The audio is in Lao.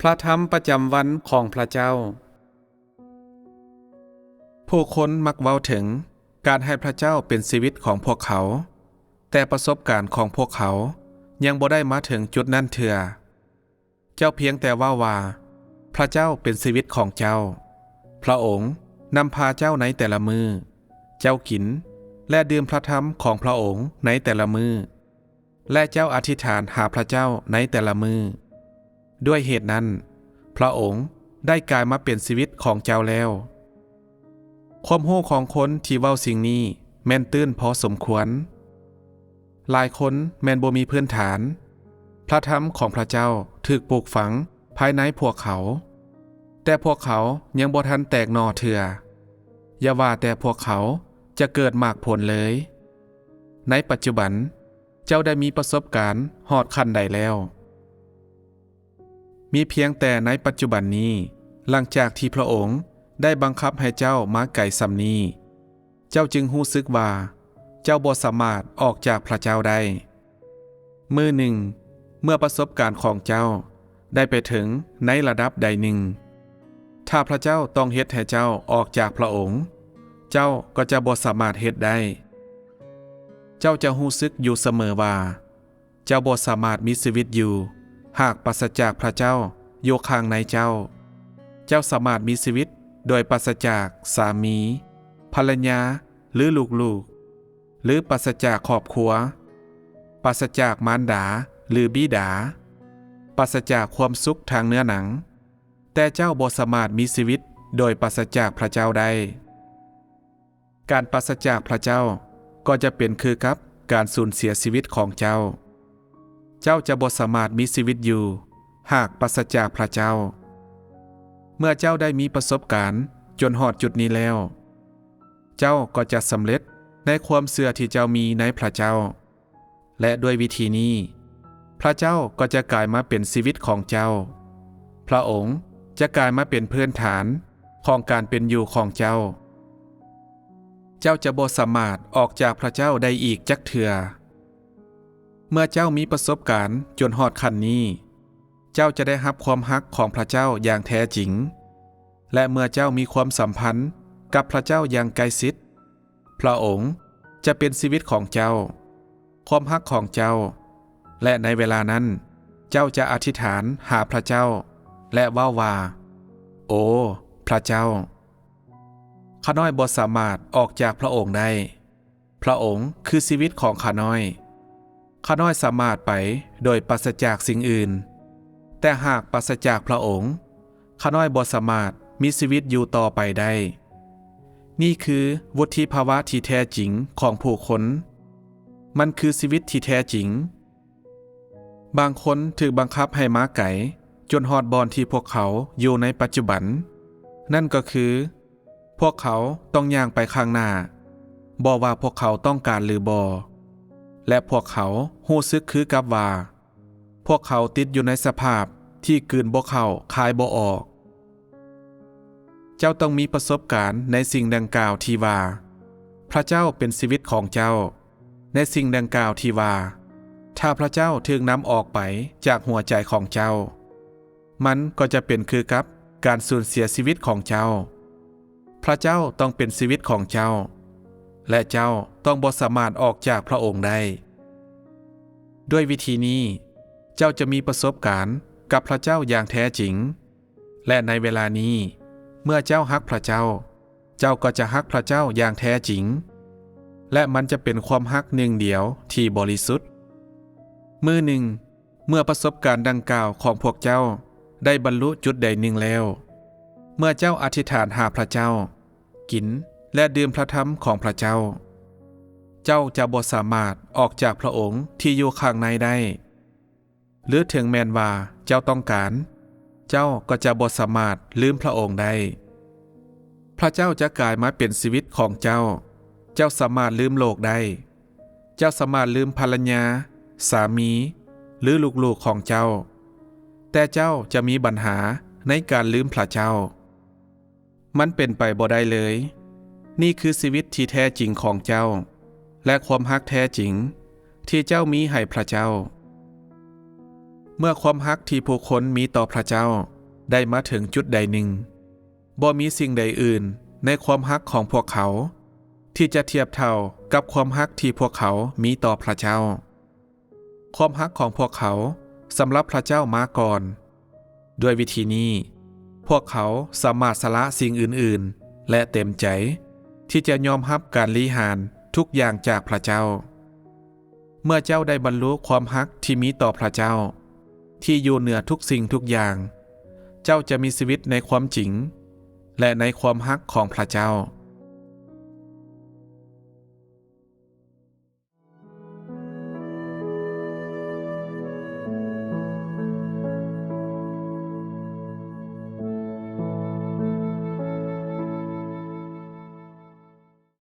ພະທຳປະຈຳວັນຂອງພະເຈົ້າ. ຜູ້ຄົນມັກເວົ້າເຖິງການໃຫ້ພະເຈົ້າເປັນຊີວິດຂອງພວກເຂົາ, ແຕ່ປະສົບການຂອງພວກເຂົາຍັງບໍ່ໄດ້ມາເຖິງຈຸດນັ້ນເທື່ອ. ເຈົ້າພຽງແຕ່ເວົ້າວ່າ, ພະເຈົ້າເປັນຊີວິດຂອງເຈົ້າ. ພະອົງນຳພາເຈົ້າໃນແຕ່ລະມື້. ເຈົ້າກິນ ແລະ ດື່ມພະທຳຂອງພະອົງໃນແຕ່ລະມື້. ແລະ ເຈົ້າອະທິຖານຫາພະເຈົ້າໃນແຕ່ລະມື້. ດ້ວຍເຫດນັ້ນ, ພະອົງໄດ້ກາຍມາເປັນຊີວິດຂອງເຈົ້າແລ້ວ. ຄວາມຮູ້ຂອງຄົນທີ່ເວົ້າສິ່ງນີ້ແມ່ນຕື້ນພໍສົມຄວນ. ຫຼາຍຄົນແມ່ນບໍ່ມີພື້ນຖານ. ພະທຳຂອງພະເຈົ້າຖືກປູກຝັງພາຍໃນພວກເຂົາ, ແຕ່ພວກເຂົາຍັງບໍ່ທັນແຕກໜໍ່ເທື່ອ. ຢ່າວ່າແຕ່ພວກເຂົາຈະເກີດໝາກຜົນເລີຍ. ໃນປັດຈຸບັນ, ເຈົ້າໄດ້ມີປະສົບການຮອດຂັ້ນໃດແລ້ວ? ມີພຽງແຕ່ໃນປັດຈຸບັນນີ້, ຫຼັງຈາກທີ່ພະອົງໄດ້ບັງຄັບໃຫ້ເຈົ້າມາໄກສ່ຳນີ້, ເຈົ້າຈຶ່ງຮູ້ສຶກວ່າເຈົ້າບໍ່ສາມາດອອກຈາກພະເຈົ້າໄດ້. ມື້ໜຶ່ງ, ເມື່ອປະສົບການຂອງເຈົ້າໄດ້ໄປເຖິງໃນລະດັບໃດໜຶ່ງ, ຖ້າພະເຈົ້າຕ້ອງເຮັດໃຫ້ເຈົ້າອອກຈາກພະອົງ, ເຈົ້າກໍຈະບໍ່ສາມາດເຮັດໄດ້. ເຈົ້າຈະຮູ້ສຶກຢູ່ສະເໝີວ່າ ເຈົ້າບໍ່ສາມາດມີຊີວິດຢູ່ ຫາກປາສະຈາກພະເຈົ້າຢູ່ຂ້າງໃນເຈົ້າ. ເຈົ້າສາມາດມີຊີວິດໂດຍປາສະຈາກສາມີ, ພັນລະຍາ ຫຼື ລູກໆ, ຫຼື ປາສະຈາກຄອບຄົວ, ປາສະຈາກມານດາ ຫຼື ບິດາ, ປາສະຈາກຄວາມສຸກທາງເນື້ອໜັງ, ແຕ່ເຈົ້າບໍ່ສາມາດມີຊີວິດໂດຍປາສະຈາກພະເຈົ້າໄດ້. ການປາສະຈາກພະເຈົ້າກໍຈະເປັນຄືກັບການສູນເສຍຊີວິດຂອງເຈົ້າ. ເຈົ້າຈະບໍ່ສາມາດມີຊີວິດຢູ່ ຫາກປາສະຈາກພະເຈົ້າ. ເມື່ອເຈົ້າໄດ້ມີປະສົບການຈົນຮອດຈຸດນີ້ແລ້ວ, ເຈົ້າກໍຈະສຳເລັດໃນຄວາມເຊື່ອທີ່ເຈົ້າມີໃນພະເຈົ້າ. ແລະ ດ້ວຍວິທີນີ້, ພະເຈົ້າກໍຈະກາຍມາເປັນຊີວິດຂອງເຈົ້າ. ພະອົງຈະກາຍມາເປັນພື້ນຖານຂອງການເປັນຢູ່ຂອງເຈົ້າ. ເຈົ້າຈະບໍ່ສາມາດອອກຈາກພະເຈົ້າໄດ້ອີກຈັກເທື່ອ. ເມື່ອເຈົ້າມີປະສົບການຈົນຮອດຂັ້ນນີ້, ເຈົ້າຈະໄດ້ຮັບຄວາມຮັກຂອງພະເຈົ້າຢ່າງແທ້ຈິງ. ແລະ ເມື່ອເຈົ້າມີຄວາມສຳພັນກັບພະເຈົ້າຢ່າງໃກ້ຊິດ, ພະອົງຈະເປັນຊີວິດຂອງເຈົ້າ, ຄວາມຮັກຂອງເຈົ້າ, ແລະ ໃນເວລານັ້ນເຈົ້າຈະອະທິຖານຫາພະເຈົ້າ ແລະ ເວົ້າວ່າ, ໂອ ພະເຈົ້າ, ຂ້ານ້ອຍບໍ່ສາມາດອອກຈາກພະອົງໄດ້. ພະອົງຄືຊີວິດຂອງຂ້ານ້ອຍ. ຂ້ານ້ອຍສາມາດໄປໂດຍປາສະຈາກສິ່ງອື່ນ, ແຕ່ຫາກປາສະຈາກພະອົງ, ຂ້ານ້ອຍບໍ່ສາມາດມີຊີວິດຢູ່ຕໍ່ໄປໄດ້. ນີ້ຄືວຸດທິພາວະທີ່ແທ້ຈິງຂອງຜູ້ຄົນ. ມັນຄືຊີວິດທີ່ແທ້ຈິງ. ບາງຄົນຖືກບັງຄັບໃຫ້ມາໄກຈົນຮອດບ່ອນທີ່ພວກເຂົາຢູ່ໃນປັດຈຸບັນ. ນັ້ນກໍຄື ພວກເຂົາຕ້ອງຍ່າງໄປຂ້າງໜ້າ, ບໍ່ວ່າພວກເຂົາຕ້ອງການຫຼືບໍ່. ແລະ ພວກເຂົາຮູ້ສຶກຄືກັບວ່າ ພວກເຂົາຕິດຢູ່ໃນສະພາບທີ່ກືນບໍ່ເຂົ້າຄາຍບໍ່ອອກ. ເຈົ້າຕ້ອງມີປະສົບການໃນສິ່ງດັ່ງກ່າວທີ່ວ່າ ພະເຈົ້າເປັນຊີວິດຂອງເຈົ້າ, ໃນສິ່ງດັ່ງກ່າວທີ່ວ່າ ຖ້າພະເຈົ້າຖືກນຳອອກໄປຈາກຫົວໃຈຂອງເຈົ້າ, ມັນກໍຈະເປັນຄືກັບການສູນເສຍຊີວິດຂອງເຈົ້າ. ພະເຈົ້າຕ້ອງເປັນຊີວິດຂອງເຈົ້າ, ແລະ ເຈົ້າຕ້ອງບໍ່ສາມາດອອກຈາກພະອົງໄດ້. ດ້ວຍວິທີນີ້, ເຈົ້າຈະມີປະສົບການກັບພະເຈົ້າຢ່າງແທ້ຈິງ. ແລະ ໃນເວລານີ້, ເມື່ອເຈົ້າຮັກພະເຈົ້າ, ເຈົ້າກໍຈະຮັກພະເຈົ້າຢ່າງແທ້ຈິງ, ແລະ ມັນຈະເປັນຄວາມຮັກໜຶ່ງດຽວທີ່ບໍລິສຸດ. ມື້ໜຶ່ງ, ເມື່ອປະສົບການດັ່ງກ່າວຂອງພວກເຈົ້າໄດ້ບັນລຸຈຸດໃດໜຶ່ງແລ້ວ, ເມື່ອເຈົ້າອະທິຖານຫາພະເຈົ້າ, ກິນ ແລະ ດື່ມພະທຳຂອງພະເຈົ້າ, ເຈົ້າຈະບໍ່ສາມາດອອກຈາກພະອົງທີ່ຢູ່ຂ້າງໃນໄດ້. ຫຼື ເຖິງແມ່ນວ່າເຈົ້າຕ້ອງການ, ເຈົ້າກໍຈະບໍ່ສາມາດລືມພະອົງໄດ້. ພະເຈົ້າຈະກາຍມາເປັນຊີວິດຂອງເຈົ້າ. ເຈົ້າສາມາດລືມໂລກໄດ້. ເຈົ້າສາມາດລືມພັນລະຍາ, ສາມີ ຫຼື ລູກໆຂອງເຈົ້າ. ແຕ່ເຈົ້າຈະມີບັນຫາໃນການລືມພະເຈົ້າ. ມັນເປັນໄປບໍ່ໄດ້ເລີຍ. ນີ້ຄືຊີວິດທີ່ແທ້ຈິງຂອງເຈົ້າ ແລະ ຄວາມຮັກແທ້ຈິງທີ່ເຈົ້າມີໃຫ້ພະເຈົ້າ. ເມື່ອຄວາມຮັກທີ່ຜູ້ຄົນມີຕໍ່ພຣະເຈົ້າໄດ້ມາເຖິງຈຸດໃດໜຶ່ງ, ບໍ່ມີສິ່ງໃດອື່ນໃນຄວາມຮັກຂອງພວກເຂົາທີ່ຈະທຽບເທົ່າກັບຄວາມຮັກທີ່ພວກເຂົາມີຕໍ່ພຣະເຈົ້າ. ຄວາມຮັກຂອງພວກເຂົາສຳລັບພຣະເຈົ້າມາກ່ອນ. ດ້ວຍວິທີນີ້, ພວກເຂົາສາມາດສະຫຼະສິ່ງອື່ນໆ ແລະ ເຕັມໃຈທີ່ຈະຍອມຮັບການລິຫານທຸກຢ່າງຈາກພຣະເຈົ້າ. ເມື່ອເຈົ້າໄດ້ບັນລຸຄວາມຮັກທີ່ມີຕໍ່ພຣະເຈົ້າ ທີ່ຢູ່ເໜືອທຸກສິ່ງທຸກຢ່າງ, ເຈົ້າຈະມີຊີວິດໃນຄວາມຈິງ ແລະ ໃນຄວາມຮັກຂອງພຣະເຈົ້າ.